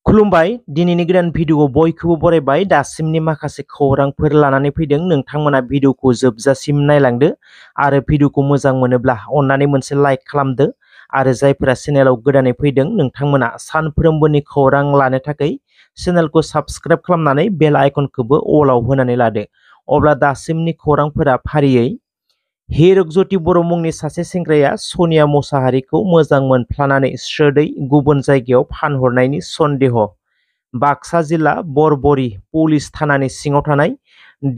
खुलुमबाय दिनैनि गोदान भिडिअआव बयखौबो बरायबाय दासिमनि माखासे खौरांफोर लानानै फैदों नोंथांमोना भिडिअखौ जोबजासिम नायलांदो आरो भिडिअखौ मोजां मोनोब्ला अन्नानै मोनसे लाइक खालामदो आरो जायफोरा चेनेलाव गोदानै फैदों नोंथांमोना सानफ्रोमबोनि खौरां लानो थाखाय चेनेलखौ साबस्क्राइब खालामनानै बेल आइकनखौबो अलाव होनानै लादो अब्ला दासिमनि खौरांफोरा फारियै हिरक ज्योति बर' मुंनि सासे सेंग्राया सनिया मोसाहारिखौ मोजां मोनफ्लानानै स्रोदै गुबुन जायगायाव फानहरनायनि सन्देह। बाक्सा जिल्ला बरबरी पुलिस थानानि सिङाव थानाय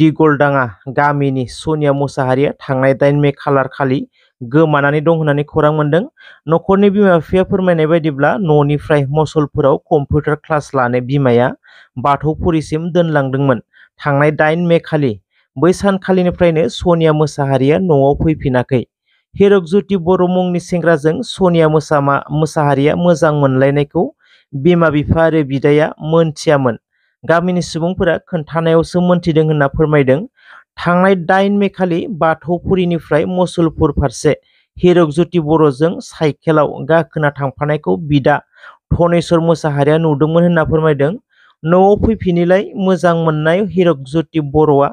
दिगलडाङा गामिनि सनिया मोसाहारिया थांनाय 8 मे खालार खालि गोमानानै दं होननानै खौरां मोन्दों। न'खरनि बिमा-बिफाया फोरमायनाय बायदिब्ला न'निफ्राय मसलपुराव कम्पिउटार क्लास लानो बिमाया बाथौफुरिसिम दोनलांदोंमोन। थांनाय 8 मे खालि बै सानखालिनिफ्रायनो सनिया मोसाहारिया न'आव फैफिनाखै। हिरक ज्योति बर' मुंनि सेंग्राजों सनिया मोसाहारिया मोजां मोनलायनायखौ बिमा-बिफा आरो बिदाया मोनथियामोन। गामिनि सुबुंफोरा खोन्थानायावसो मोनथिदों होनना फोरमायदों। थांनाय 8 मे खालि बाथौफुरिनिफ्राय मसलपुर फारसे हिरक ज्योति बर'जों साइकेलाव गाखोना थांफानायखौ बिदा धनेश्वर मोसाहारिया नुदोंमोन होनना फोरमायदों। न'आव फैफिनैलाय मोजां मोननाय हिरक ज्योति बर'आ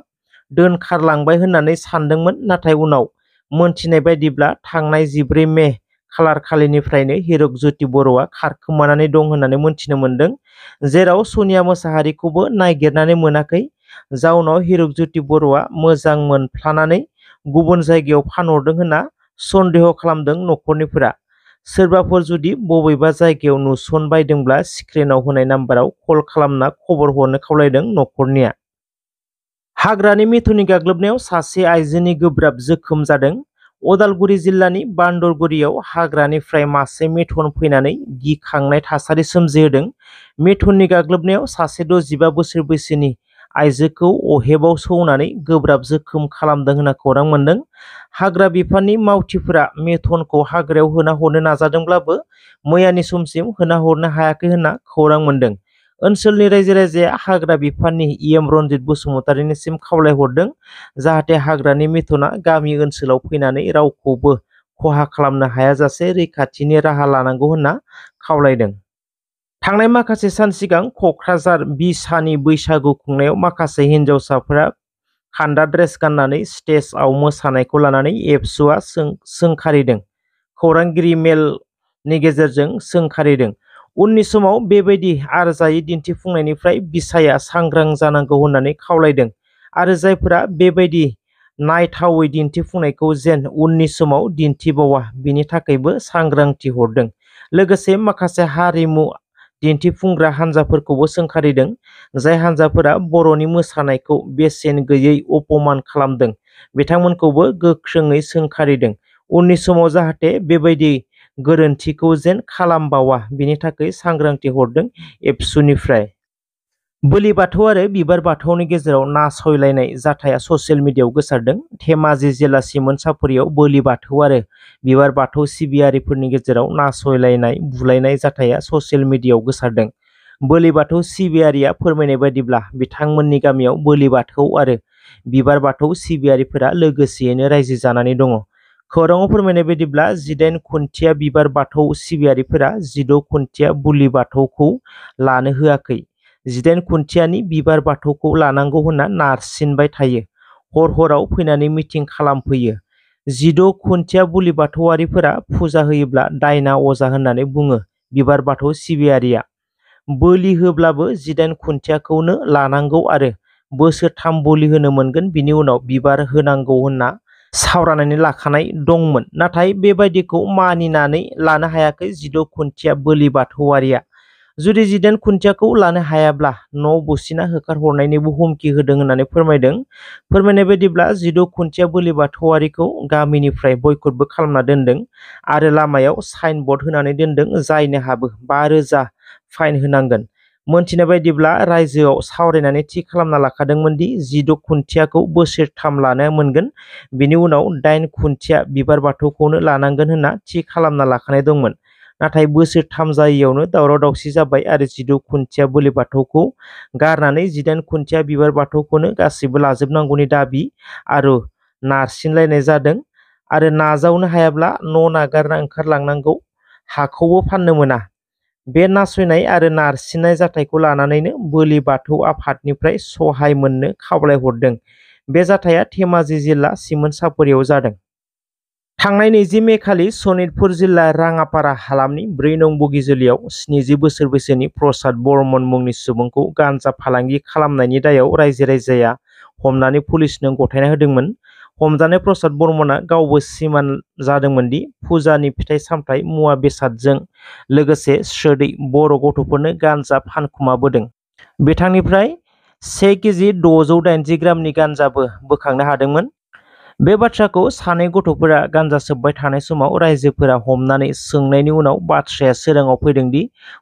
दोनखारलांबाय होननानै सानदोंमोन, नाथाय उनाव मोनथिनाय बायदिब्ला थांनाय 14 मे खालार खालिनिफ्रायनो हिरक ज्योति बर'आ खारखोमानानै दं होननानै मोनथिनो मोन्दों, जेराव सनिया मोसाहारिखौबो नागिरनानै मोनाखै। जाउनाव हिरक ज्योति बर'आ मोजां मोनफ्लानानै गुबुन जायगायाव फानहरदों होनना सन्देह खालामदों न'खरनिफोरा। सोरबाफोर जुदि बबेबा जायगायाव नुसनबायदोंब्ला स्क्रिनाव होनाय नाम्बाराव कल खालामना खबर हरनो खावलायदों न'खरनिया। हाग्रानि मेथननि गाग्लोबनायाव सासे आइजोनि गोब्राब जोखोम जादों। उदालगुरि जिल्लानि बान्दरगुरियाव हाग्रानिफ्राय मासे मेथन फैनानै गिखांनाय थासारि सोमजिहोदों। मेथननि गाग्लोबनायाव सासे 65 बोसोर बैसोनि आइजोखौ अहेबाव सौनानै गोब्राब जोखोम खालामदों होनना खौरां मोन्दों। हाग्रा बिफाननि मावथिफोरा मेथनखौ हाग्रायाव होना हरनो नाजादोंब्लाबो मैयानि समसिम होना हरनो हायाखै होनना खौरां मोन्दों। ओनसोलनि रायजो-राजाया हाग्रा बिफाननि इएम रनजित बसुमतारिनिसिम खावलायहरदों जाहाथे हाग्रानि मेथना गामि ओनसोलाव फैनानै रावखौबो खहा खालामनो हायाजासे रैखाथिनि राहा लानांगौ होनना खावलायदों। थांनाय माखासे सान सिगां कक्राझार बिसानि बैसागु खुंनायाव माखासे हिन्जावसाफोरा खान्दा ड्रेस गाननानै स्टेजआव मोसानायखौ लानानै एबसुआ सोंखारिदों। खौरांगिरि मेलनि गेजेरजों सोंखारिदों। उननि समाव बेबायदि आरजायै दिन्थिफुंनायनिफ्राय बिसाया सांग्रां जानांगौ होननानै खावलायदों आरो जायफोरा बेबायदि नायथावै दिन्थिफुंनायखौ जेन उननि समाव दिन्थिबावा बिनि थाखायबो सांग्रांथि हरदों। लोगोसे माखासे हारिमु दिन्थिफुंग्रा हान्जाफोरखौबो सोंखारिदों, जाय हान्जाफोरा बर'नि मोसानायखौ बेसेन गैयै अपमान खालामदों बिथांमोनखौबो गोख्रोङै सोंखारिदों। उननि समाव जाहाथे बेबायदि गोरोन्थिखौ जेन खालामबावा बिनि थाखाय सांग्रांथि हरदों एबसुनिफ्राय। बोलि बाथौ आरो बिबार बाथौनि गेजेराव नासयलायनाय जाथाया ससियेल मिडियायाव गोसारदों। धेमाजि जिल्ला सिमोनसापुरियाव बोलि बाथौ आरो बिबार बाथौ सिबियारिफोरनि गेजेराव नासयलायनाय बुलायनाय जाथाया ससियेल मिडियायाव गोसारदों। बोलि बाथौ सिबियारिया फोरमायनाय बायदिब्ला बिथांमोननि गामियाव बोलि बाथौ आरो बिबार बाथौ सिबियारिफोरा लोगोसेयैनो रायजो जानानै दङ। खौराङाव फोरमायनाय बायदिब्ला 18 खुन्थिया बिबार बाथौ सिबियारिफोरा 16 खुन्थिया बोलि बाथौखौ लानो होआखै। 18 खुन्थियानि बिबार बाथौखौ लानांगौ होनना नारसिनबाय थायो। हर-हराव फैनानै मिटिं खालामफैयो। 16 खुन्थिया बोलि बाथौआरिफोरा फुजा होयोब्ला दायना अजा होननानै बुङो बिबार बाथौ सिबियारिया। बोलि होब्लाबो 18 खुन्थियाखौनो लानांगौ आरो बोसोरथाम बोलि होनो मोनगोन, बिनि उनाव बिबार होनांगौ होनना सावरायनानै लाखानाय दंमोन। नाथाय बेबायदिखौ मानिनानै लानो हायाखै 16 खुन्थिया बोलि बाथौआरिया। जुदि 18 खुन्थियाखौ लानो हायाब्ला न' बुसिना होखारहरनायनिबो हुमखि होदों होननानै फोरमायदों। फोरमायनाय बायदिब्ला 16 खुन्थिया बोलि बाथौआरिखौ गामिनिफ्राय बयकटबो खालामना दोनदों आरो लामायाव साइन बर्ड होनानै दोनदों, जायनो हाबो 5,000 फाइन होनांगोन। मोनथिनाय बायदिब्ला रायजोआव सावरायनानै थि खालामना लाखादोंमोन दि 16 खुन्थियाखौ बोसोरथाम लानो मोनगोन, बिनि उनाव 8 खुन्थिया बिबार बाथौखौनो लानांगोन होनना थि खालामना लाखानाय दंमोन। नाथाय बोसोरथाम जायैयावनो दावराव दावसि जाबाय आरो 16 खुन्थिया बोलि बाथौखौ गारनानै 18 खुन्थिया बिबार बाथौखौनो गासैबो लाजोबनांगौनि दाबि आरो नारसिनलायनाय जादों आरो नाजावनो हायाब्ला न' नागारना ओंखारलांनांगौ, हाखौबो फाननो मोना। बे नासयनाय आरो नारसिननाय जाथायखौ लानानैनो बोलि बाथौ आफादनिफ्राय सहाय मोननो खावलायहरदों। बे जाथाया धेमाजि जिल्ला सिमोनसापुरियाव जादों। थांनाय 20 मे खालि सनितपुर जिल्ला राङापारा हालामनि 4 नं बगिजुलियाव 70 बोसोर बैसोनि प्रसाद बर्मन मुंनि सुबुंखौ गान्जा फालांगि खालामनायनि दायाव रायजो-राजाया हमनानै पुलिसनो गथायना होदोंमोन। हमजानाय प्रसाद बर्मनआ गावबो सिमान जादोंमोन दि फुजानि फिथाइ-सामथाइ मुवा बेसादजों लोगोसे स्रोदै बर' गथ'फोरनो गान्जा फानखुमाबोदों। बिथांनिफ्राय 1 केजि 680 ग्रामनि गान्जाबो बोखांनो हादोंमोन। बे बाथ्राखौ सानै गथ'फोरा गान्जा सोबबाय थानाय समाव रायजोफोरा हमनानै सोंनायनि उनाव बाथ्राया सोराङाव फैदों दि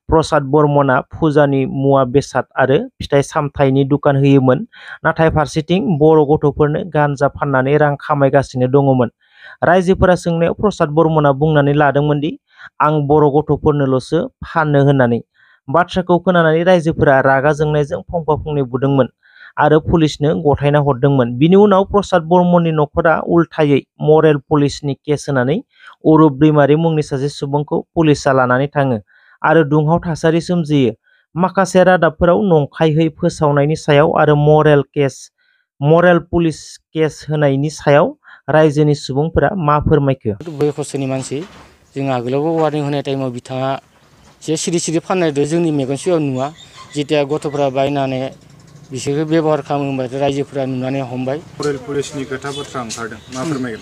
प्रसाद बर्मनआ फुजानि मुवा बेसाद आरो फिथाइ-सामथाइनि दुकान होयोमोन, नाथाय फारसेथिं बर' गथ'फोरनो गान्जा फाननानै रां खामायगासिनो दङमोन। रायजोफोरा सोंनायाव प्रसाद बर्मनआ बुंनानै लादोंमोन दि आं बर' गथ'फोरनोल'सो फानो होननानै। बाथ्राखौ खोनानानै रायजोफोरा रागा जोंनायजों फंफा-फंनै बुदोंमोन आरो पुलिसनो गथायना हरदोंमोन। बिनि उनाव प्रसाद बर्मननि नखरा उल्थायै मरेल पुलिसनि केस होनानै अरुप दैमारि मुंनि सासे सुबुंखौ पुलिसआ लानानै थाङो आरो दुंहाव थासारि सोमजियो। माखासे रादाबफोराव नंखायहै फोसावनायनि सायाव आरो मरेल पुलिस केस होनायनि सायाव रायजोनि सुबुंफोरा मा फोरमायखो? बैखसनि मानसि जों आगोलावबो वार्निं होनाय टाइमाव बिथाङा जे सिरि फाननायदो जोंनि मेगन सिगाङाव नुवा। जेथिया गथ'फोरा बायनानै बिसोरखौ बेबहार खालामोबाथाय रायजोफोरा नुनानै हमबाय। मरेल पुलिसनि खोथा बाथ्रा ओंखारदों, मा फोरमायगोन?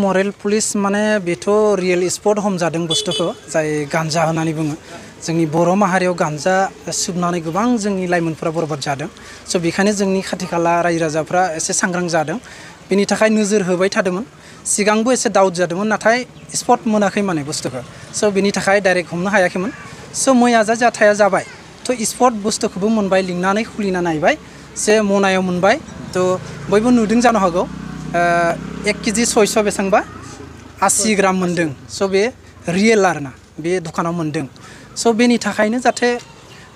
मरेल पुलिस माने बेथ' रियेल स्पट हमजादों बुस्थुखौ जाय गान्जा होननानै बुङो। जोंनि बर' माहारियाव गान्जा सोबनानै गोबां जोंनि लाइमोनफोरा बरबाद जादों। बेखायनो जोंनि खाथि खाला रायजो राजाफ्रा एसे सांग्रां जादों। बेनि थाखाय नोजोर होबाय थादोंमोन। सिगांबो एसे डाउट जादोंमोन, नाथाय स्पट मोनाखै माने बुस्थुखौ। बेनि थाखाय डाइरेक्ट हमनो हायाखैमोन। मैया जाथाया जाबाय थ' स्पट बुस्थुखौबो मोनबाय, लिंनानै खुलिना नायबाय, मनायाव मोनबाय। बयबो नुदों जानो हागौ 1 केजि 600 बेसेबांबा 80 ग्राम मोनदों। बे रियेल आरोना, बे दखानाव मोनदों। बेनि थाखायनो जाहाथे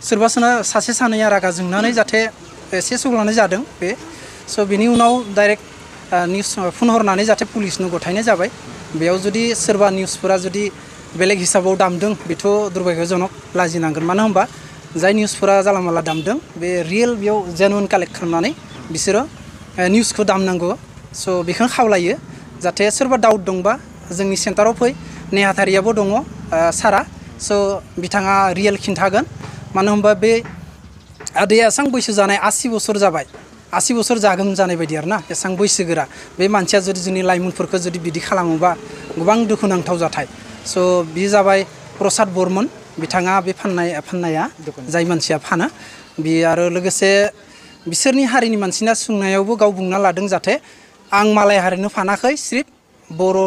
सोरबा सासे सानैया रागा जोंनानै जाहाथे एसे सौलानाय जादों बे। बेनि उनाव डाइरेक्ट निउस फन हरनानै जाहाथे पुलिसनो गथायनाय जाबाय। बेयाव जुदि सोरबा निउसफोरा जुदि बेलेग हिसाबाव दामदों बेथ' दुर्भाग्यजनक, लाजिनांगोन। मानो होनबा जाय निउसफोरा जाला माला दामदों बे रियेल बेयाव जेनुइन कालेक्ट खालामनानै बिसोरो निउसखौ दामनांगौ। बेखौनो खावलायो जाहाथे सोरबा डाउट दंबा जोंनि सेन्टाराव फै। नेहाथारियाबो दङ सारा। बिथाङा रियेल खिन्थागोन। मानो होनबा बे आदैया एसां बैसो जानाय 80 बोसोर जाबाय, 80 बोसोर जागोन जानाय बायदि आरोना, एसां बैसोगोरा बे मानसिया जुदि जोंनि लाइमोनफोरखौ जुदि बिदि खालामोबा गोबां दुखुनांथाव जाथाय। बे जाबाय प्रसाद बर्मन, बिथाङा बे फाननाया जाय मानसिया फानो बे। आरो लोगोसे बिसोरनि हारिनि मानसिना सोंनायावबो गाव बुंना लादों जाहाथे आं मालाय हारिनो फानाखै, सिर्फ बर'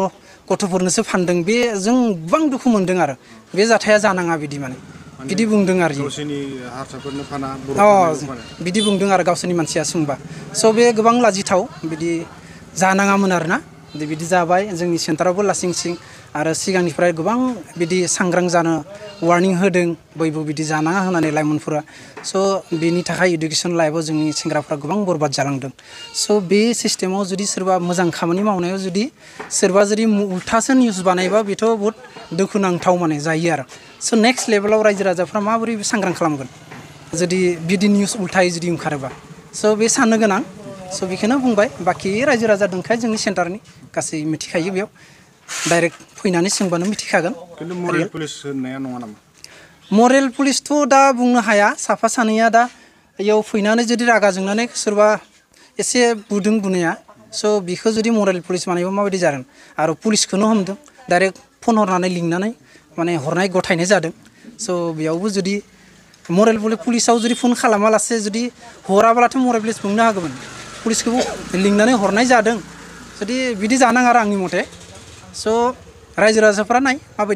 गथ'फोरनोसो फानदों। बे जों गोबां दुखु मोनदों आरो बे जाथाया जानाङा बिदि बिदि बुंदों आरो बिदि बुंदों आरो गावसोरनि मानसिया सोंबा। बे गोबां लाजिथाव, बिदि जानाङामोन आरोना। बिदि जाबाय जोंनि सेन्टारावबो लासिं सिं। आरो सिगांनिफ्राय गोबां बिदि सांग्रां जानो वार्निं होदों बयबो बिदि जानाङा होननानै लाइमोनफोरा। बेनि थाखाय इडुकेसन लाइफआव जोंनि सेंग्राफ्रा गोबां बरबाद जालांदों। बे सिस्टेमाव जुदि सोरबा मोजां खामानि मावनायाव जुदि सोरबा जुदि उल्थासो निउस बानायबा बेथ' बहुद दुखुनांथाव माने जायो आरो। नेक्स्ट लेभेलाव रायजो राजाफ्रा माबोरै सांग्रां खालामगोन जुदि बिदि निउस उल्थायै जुदि ओंखारोबा। बे साननो गोनां। बेखौनो बुंबाय। बाखि रायजो राजा दंखायो जोंनि सेन्टारनि, गासै मिथिखायो। बेयाव डाइरेक्ट फैनानै सोंबानो मिथिखागोन। खिन्थु मरेल पुलिस होननाया नङा नामा? मरेल पुलिसथ' दा बुंनो हाया। साफा सानैया दा इयाव फैनानै जुदि रागा जोंनानै सोरबा एसे बुदों बुनाया, बिखौ जुदि मरेल पुलिस बानायबा माबायदि जागोन। आरो पुलिसखौनो हमदों, डाइरेक्ट फन हरनानै लिंनानै माने हरनाय गथायनाय जादों। बेयावबो जुदि मरेल पुलिसाव जुदि फन खालामालासे जुदि हराब्लाथ' मरेल पुलिस बुंनो हागौमोन। पुलिसखौबो लिंनानै हरनाय जादों। जुदि बिदि जानाङा आरो आंनि मथे। रायजो राजाफ्रा नाय माबायदि